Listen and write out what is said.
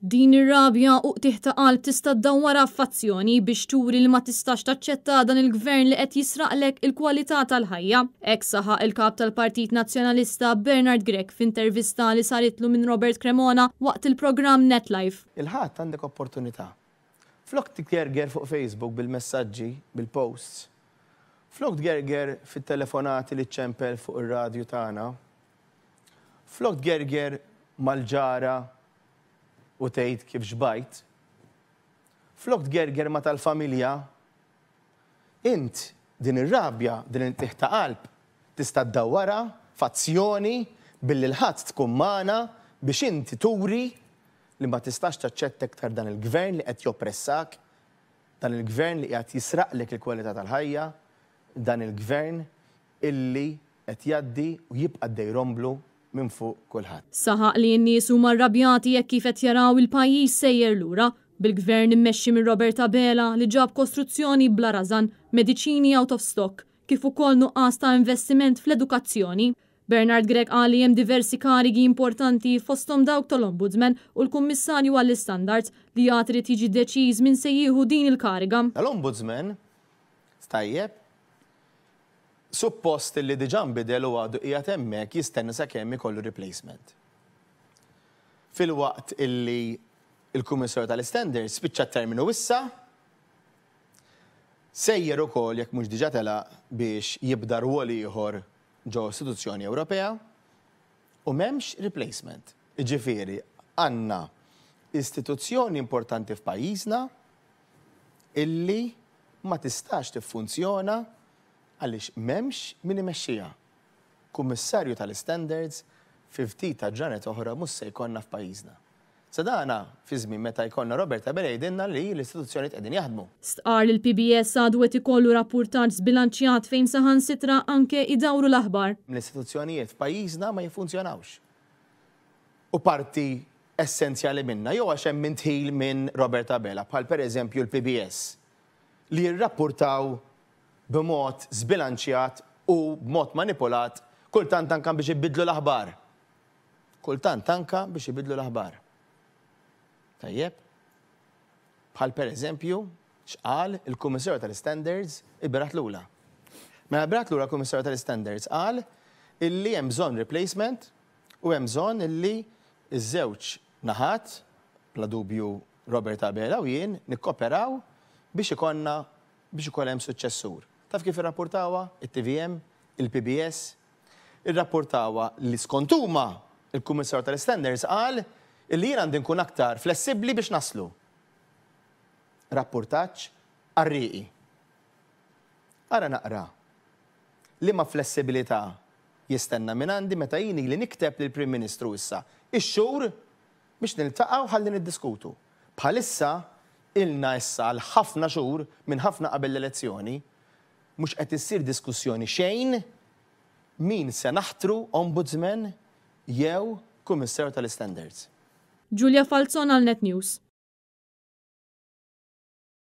Din ir-rabja u qtigħ ta' qalb tista' ddawwarha f'azzjoni biex turi li ma tistax taċċetta dan il-Gvern li qed jisraqlek il-kwalità tal-ħajja. Hekk saħaq il-Kap tal-Partit Nazzjonalista Bernard Grech f'intervista li saritlu minn Robert Cremona waqt il-programm Net Live. Il-Ħadd għandek opportunità. Flok tgerger fuq Facebook bil-messaġġi, bil-posts, flok tgerger fit-telefonati li ċċempel fuq ir-radju tagħna, flok tgerger mal-ġara u tgħid kif xbajt, flok tgerger ma' tal-familja, int din ir-rabja, din il-qtigħ ta' qalb tista' ddawwarha f'azzjoni billi l-Ħadd tkun magħna biex inti turi li ma tistax taċċetta iktar dan il-Gvern li qed joppressak, dan il-Gvern li qiegħed jisraqlek il-kwalità tal-ħajja, dan il-Gvern illi qed jgħaddi u jibqa' għaddej romblu minn fuq kulħadd. Saħaq li n-nies huma rrabjati hekk kif qed jaraw il-pajjiż sejjer lura, bil-Gvern immexxi minn Robert Abela li ġab kostruzzjoni bla rażan, mediċini out of stock, kif ukoll nuqqas ta' investiment fl-edukazzjoni. Bernard Grech qal li hemm diversi karigi importanti fosthom dawk tal-Ombudsman u l-Kummissarju għall-Istandards li għad irid jiġi deċiż min se jieħu din il-kariga. Tal-Ombudsman, tajjeb, Suppost li diġà nbidel u għadu qiegħed hemmhekk jistenna sakemm ikollu replacement. Filwaqt illi l-Kummissarju tal-Istandards spiċċa t-terminu issa, sejjer ukoll jekk mhux diġà telaq biex jibda rwol ieħor ġo istituzzjoni Ewropea u m'hemmx replacement. Jiġifieri għandna istituzzjoni importanti f'pajjiżna illi ma tistax tiffunzjona għaliex m'hemmx min imexxiha. Kummissarju tal-Istandards fi ftit ta' ġranet oħra mhux se jkollna f'pajjiżna. Sa dana fi żmien meta jkollna Robert Abela jgħidilna li l-istituzzjonijiet qegħdin jaħdmu. Stqarr li l-PBS għadu qed ikollu rappurtaġġ żbilanċjat fejn saħansitra anke idawru l-aħbar. L-istituzzjonijiet f'pajjiżna ma jiffunzjonawx. U parti essenzjali minnha jew għax hemm indħil minn Robert Abela bħal pereżempju l-PBS li jirrappurtaw b'mod żbilanċjat u b'mod manipulat kultant anke biex ibiddlu l-aħbar. Kultant anke biex ibiddlu l-aħbar. Tajjeb? Bħal pereżempju x'qal il-Kummissarju tal-Istandards ilbieraħ lura. Mela lbieraħ lura l-Kummissarju tal-Istandards qal illi hemm bżonn replacement u hemm bżonn illi ż-żewġ naħat, bla dubju Robert Abela u jien, nikkoperaw biex ikollna biex ikun hemm suċċessur. Taf kif irrappurtawha it-TVM, il-PBS? Irrappurtawha li skont huma, il-Kummissarju tal-Istandards qal illi jien għandi nkun aktar flessibbli biex naslu. Rappurtaġġ qarrieqi. Ara naqra liema flessibilità jistenna mingħandi meta jien ili nikteb lill-Prim Ministru issa x-xhur biex niltaqgħu ħalli niddiskutu. Bħalissa ilna issa għal ħafna xhur, minn ħafna qabel l-elezzjoni, mhux qed issir diskussjoni xejn min se naħtru Ombudsman jew Kummissarju tal-Istandards. Julia Falzon għal Net News.